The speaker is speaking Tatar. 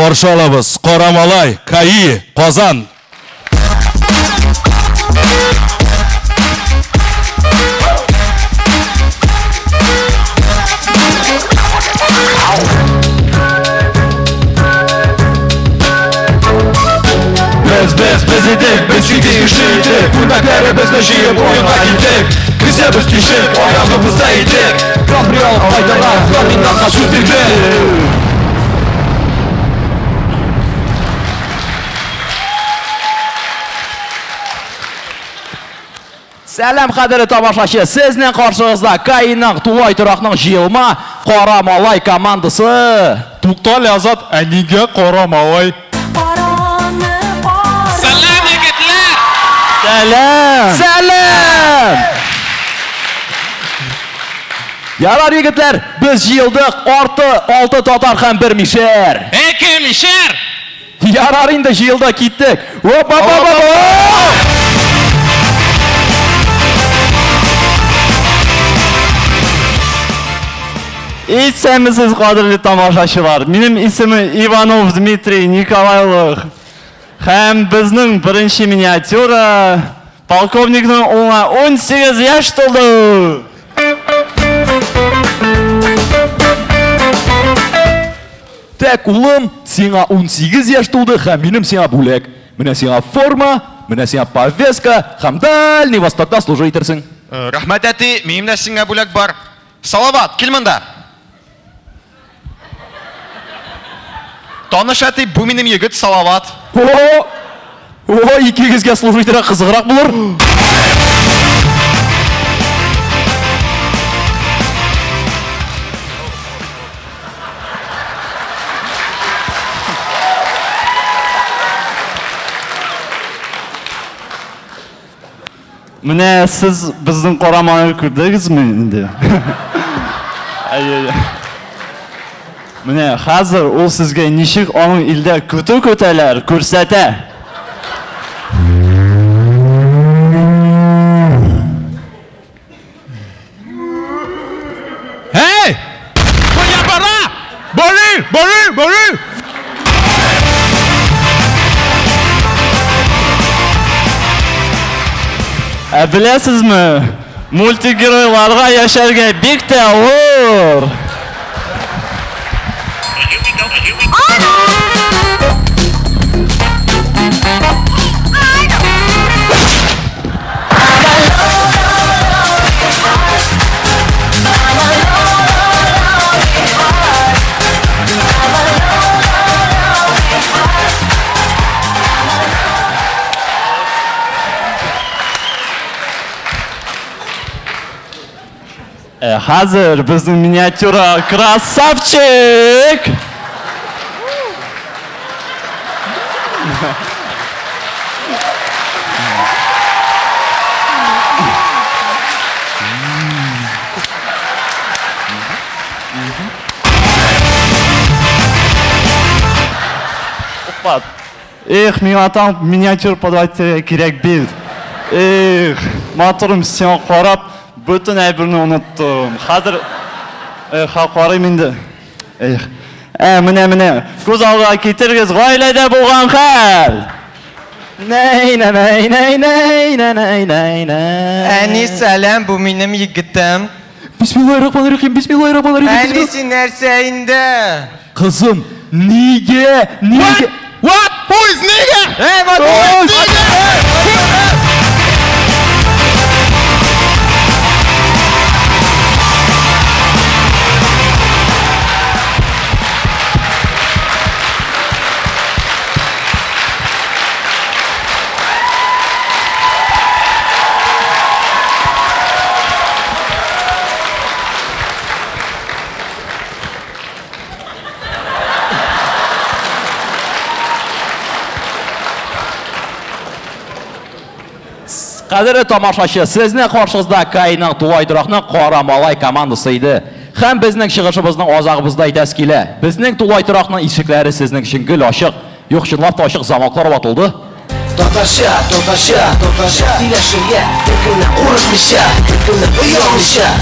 Каршы алабыз Кара малай, КАИ, Казан. Без, без, без идек, без сидишь идек, күлмәкләребезне җыеп уенга килдек. Кесәбез тишек, аягыбызда идек. Гран-при алып кайтырга комендантка сүз бирдек. Сәлам, кадерле тамашачы! Сезнең каршыгызда КАИның тулай торакның җыелма Кара малай командасы. Туктале, Азат, ә нигә кара малай? Караны кара. Сәлам, егетләр! Сәлам! Сәлам! Ярар, егетләр, без җыелдык, арты алты татар һәм бер мишәр. Ике мишәр! Ярар инде, җыелдык, киттек. Опа-па-па-па! Исәнмесез, кадерле тамашачылар. Минем исемем Иванов Дмитрий Николайлык. Һәм безнең беренче миниатюра полковникның улына 18 яшь тулды. Так, улым, сиңа 18 яшь тулды һәм минем сиңа бүләк. Менә сиңа форма, менә сиңа повестка һәм Дальний Востокта служить итерсең. Рәхмәт, әти, минем дә сиңа бүләк бар. Салават, кил монда. Таныш, әти, бу минем егет Салават. О, о, икегезгә служить итәргә кызыграк булыр. Менә сез безнең кара малайны күрдегезме инде? Әйе. Менә хәзер ул сезгә ничек аның илдә көтү көтәләр күрсәтә. Эй! Кая бара? Бары, бары, бары! Ә беләсезме, мультик геройларга яшәргә бик тә авыр. Ә хәзер безнең миниатюра красавчик! Опа. Эх, миңа таң миниатюр подавать кирәк бит. Эх, матурым, сиңа карап, бөтен әйберне оныттым. Хәзер, эх, карыйм инде. Эх. Ә, менә, менә, күз алдыга китерегез, гаиләдә булган хәл. Нәй, нәй, нәй, нәй, нәй, нәй, нәй, нәй. Әни, сәлам, бу минем егетем. Бисмиллаһир-рахманир-рахим, бисмиллаһир-рахманир-рахим. Әни, син нәрсә инде? Кызым, нигә, нигә? What? Who is nigga? Эй, вот Ой, Кадерле тамашачы, сезнең каршыгызда КАИның тулай торакның Кара малай командасы иде. Һәм безнең чыгышыбызның азагыбызда әйтәсе килә. Безнең тулай торакның ишекләре сезнең өчен гел ачык. Юк, чынлап та ачык, замоклар ватылды. Татарча, татарча, татарча сөйләшергә, беркемнән курыкмыйча, беркемнән оялмыйча.